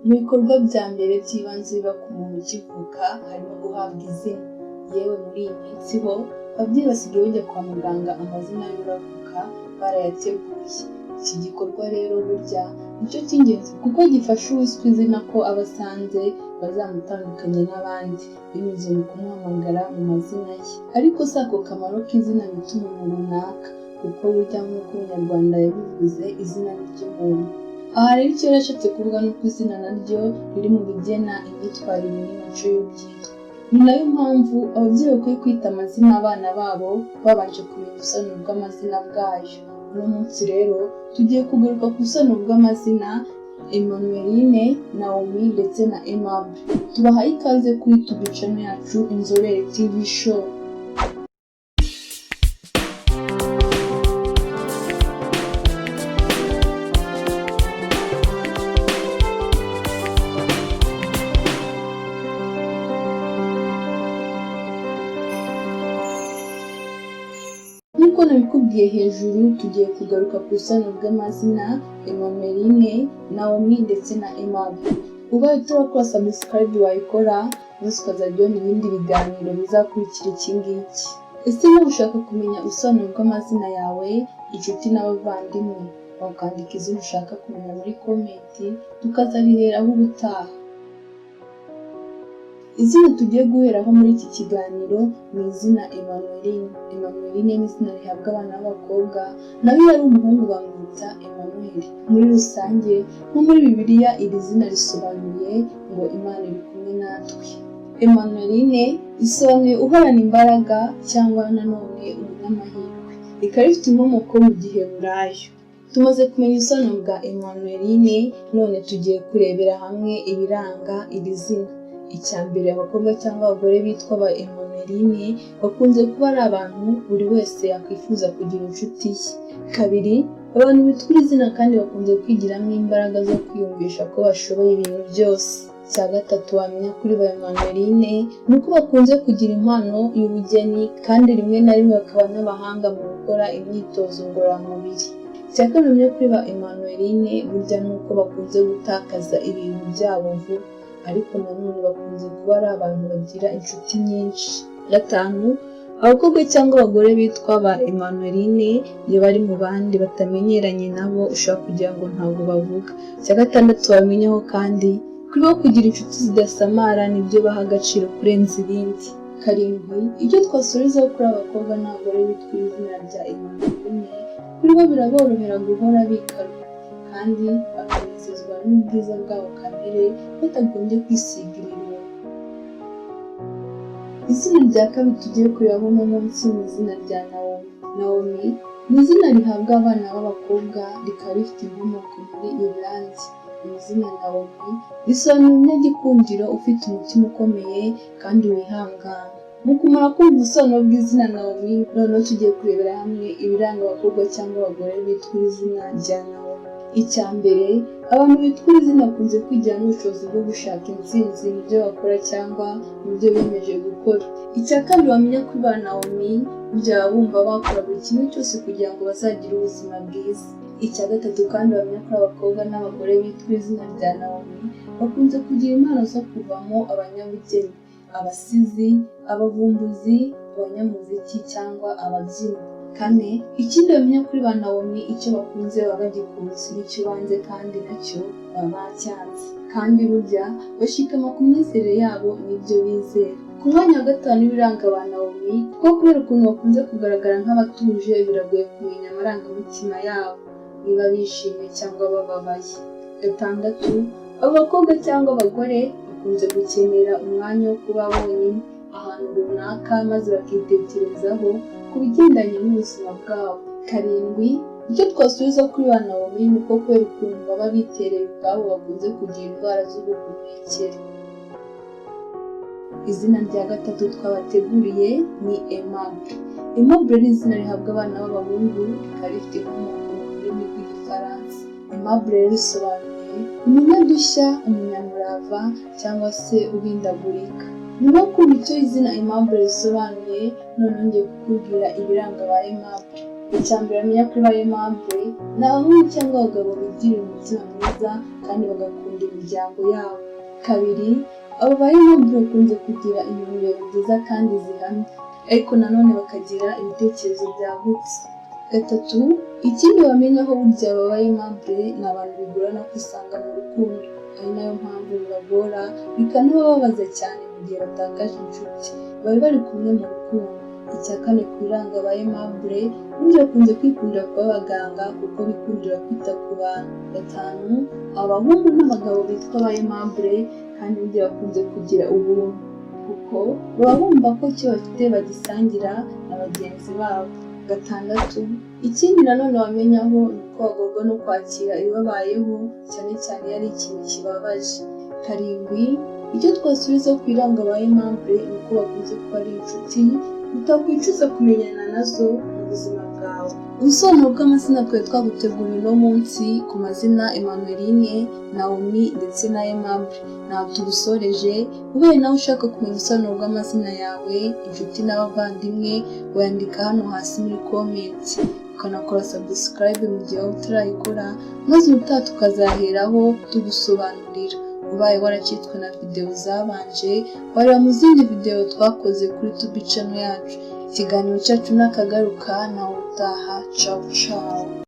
Mu bikorwa bya mbere by'ibanze biba ku muntu ukivuka harimo guhabwa izina. Yewe, muri iyi minsi ho ababyeyi basigaye bajya kwa muganga amazina y'uravuka barayateguye. Iki gikorwa rero burya nicyo cy'ingenzi, kuko gifasha uwiswe izina ko aba asanze bazamutandukanya n'abandi binyuze mu kumuhamagara mu mazina ye. Ariko si ako kamaro k'izina bita umuntu runaka, kuko burya nk'uko Umunyarwanda yabivuze, izina ni ryo muntu. Aha rero icyo yari kuvuga ni uko izina naryo riri mu bigena imyitwarire n'imico y'uryitwa. Ni nayo mpamvu ababyeyi bakwiye kwita amazina abana babo babanje kumenya ubusobanuro bw'amazina bwayo. Uno munsi rero tugiye kugaruka ku busobanuro bw'amazina Emmanueline, Naomi ndetse na Aimable. Tubahaye ikaze kuri YouTube channel yacu, Inzobere TV Show. Nk'uko nabikubwiye hejuru, tugiye kugaruka ku busobanuro bw'amazina Emmanueline, Naomi ndetse na Aimable. Ubaye utarakora subscribe wayikora, maze ukazajya ubona ibindi biganiro bizakurikira iki ngiki. Ese niba ushaka kumenya ubusobanuro bw'amazina yawe, inshuti n'abavandimwe, wakandika izina ushaka kumenya muri comment, tukazariheraho ubutaha. Izina tugiye guheraho muri iki kiganiro ni izina Emmanueline. Emmanueline ni izina rihabwa abana b'abakobwa, naho iyo ari umuhungu bamwita Emmanuel. Muri rusange, nko muri Bibiliya, iri zina risobanuye ngo "Imana iri kumwe natwe". Emmanueline risobanuye uhorana imbaraga cyangwa nanone umunyamahirwe. Rikaba rifite inkomoko mu Giheburayo. Tumaze kumenya ubusobanuro bwa Emmanueline, none tugiye kurebera hamwe ibiranga iri zina. Icya mbere, abakobwa cyangwa abagore bitwa ba Emmanueline bakunze kuba ari abantu buri wese yakwifuza kugira inshuti ye. Kabiri, abantu bitwa iri zina kandi bakunze kwigiramo imbaraga zo kwiyumvisha ko bashoboye ibintu byose. Icya gatatu wamenya kuri ba Emmanueline ni uko bakunze kugira impano y'ubugeni, kandi rimwe na rimwe bakaba n'abahanga mu gukora imyitozo ngororamubiri. Icya kane wamenya kuri ba Emmanueline burya ni uko bakunze gutakaza ibintu byabo vuba, ariko nanone bakunze kuba ari abantu bagira inshuti nyinshi. Gatanu, abakobwa cyangwa abagore bitwa ba Emmanueline iyo bari mu bandi batamenyeranye nabo ushobora kugira ngo ntabwo bavuga. Icya gatandatu wamenyaho kandi, kuri bo kugira inshuti zidasamara nibyo baha agaciro kurenza ibindi. Karindwi, icyo twasubizaho kuri abakobwa n'abagore bitwa izina rya Emmanueline, kuri bo biraborohera guhora bikaruye kandi bakanezezwa n'ubwiza bwabo kamere batagombye kwisiga ibirungo. Izina rya kabiri tugiye kureba uno munsi ni izina rya Naomi. Naomi ni izina rihabwa abana b'abakobwa, rikaba rifite inkomoko muri Ireland. Iri zina Naomi risobanura umunyagikundiro, ufite umutima ukomeye kandi wihangana. Mu kumara kumva ubusobanuro bw'izina Naomi, noneho tugiye kurebera hamwe ibiranga abakobwa cyangwa abagore bitwa izina rya Naomi. Icya mbere, abantu bitwa iri zina bakunze kwigiramo ubushobozi bwo gushaka intsinzi mu byo bakora cyangwa mu byo biyemeje gukora. Icya kabiri wamenya kuri ba Naomi, burya baba bumva bakora buri kimwe cyose kugira ngo bazagire ubuzima bwiza. Icya gatatu kandi wamenya kuri abakobwa n'abagore bitwa izina rya Naomi, bakunze kugira impano zo kuvamo abanyabugeni, abasizi, abavumbuzi, abanyamuziki cyangwa ababyinnyi. Kane, ikindi bamenya kuri ba Naomi, icyo bakunze baba bagikunze, n'icyo banze kandi nacyo baba bacyanze. Kandi burya bashikama ku myizerere yabo n'ibyo bizera. Ku mwanya wa gatanu w'ibiranga ba Naomi, kuko kubera ukuntu bakunze kugaragara nk'abatuje, biragoye kumenya amarangamutima yabo, niba bishimye cyangwa bababaye. Gatandatu, abo bakobwa cyangwa abagore bakunze gukenera umwanya wo kuba bonyine ahantu runaka, maze bakitekerezaho ku bigendanye n'ubuzima bwabo. Karindwi, icyo twasubiza kuri ba Naomi ni uko kubera ukuntu baba bitereye ubwabo, bakunze kugira indwara z'ubuhumekero. Izina rya gatatu twabateguriye ni Aimable. Aimable ni izina rihabwa abana b'abahungu, rikaba rifite inkomoko mu rurimi rw'Igifaransa. Aimable rero risobanuye umunyadushya, umunyamurava cyangwa se uhindagurika. Nyuma yo kumva icyo izina Aimable risobanuye, noneho ngiye kukubwira ibiranga ba Aimable. Icya mbere amenya kuri ba Aimable ni abahungu cyangwa abagabo bigirira umutima mwiza kandi bagakunda imiryango yabo. Kabiri, abo ba Aimable bakunze kugira intumbero nziza kandi zihamye, ariko nanone bakagira ibitekerezo byagutse. Gatatu, ikindi wamenyaho burya aba ba Aimable ni abantu bigorana kwisanga mu rukundo, ari nayo mpamvu bibagora bikanabababaza cyane mu gihe batakaje inshuti bari bari kumwe mu rukundo. Icya kane ku biranga ba Aimable, burya bakunze kwikundira kuba abaganga kuko bikundira kwita ku bantu. Gatanu, abahungu n'abagabo bitwa ba Aimable kandi burya bakunze kugira ubuntu kuko baba bumva ko icyo bafite bagisangira na bagenzi babo. Gatandatu, ikindi nanone wamenyaho ni uko bagorwa no kwakira ibibabayeho, cyane cyane iyo ari ikintu kibabaje. Karindwi, icyo twasubiza ku biranga ba Aimable ni uko bakunze kuba ari inshuti utakwicuza kumenyana nazo mu buzima bwawe. Ubusobanuro bw'amazina twari twaguteguriye uno munsi ku mazina Emmanueline, Naomi ndetse na Aimable ntabwo tubusoreje. Ubaye nawe ushaka kumenya ubusobanuro bw'amazina yawe, inshuti n'abavandimwe, wayandika hano hasi muri comment, ukanakora subscribe mu gihe waba utarayikora, maze ubutaha tukazaheraho tugusobanurira. Ubaye waracitswe na videwo zabanje, wareba mu zindi videwo twakoze kuri YouTube channel yacu. Ikiganiro cyacu nakagaruka, nawe utaha. Cawu cawu.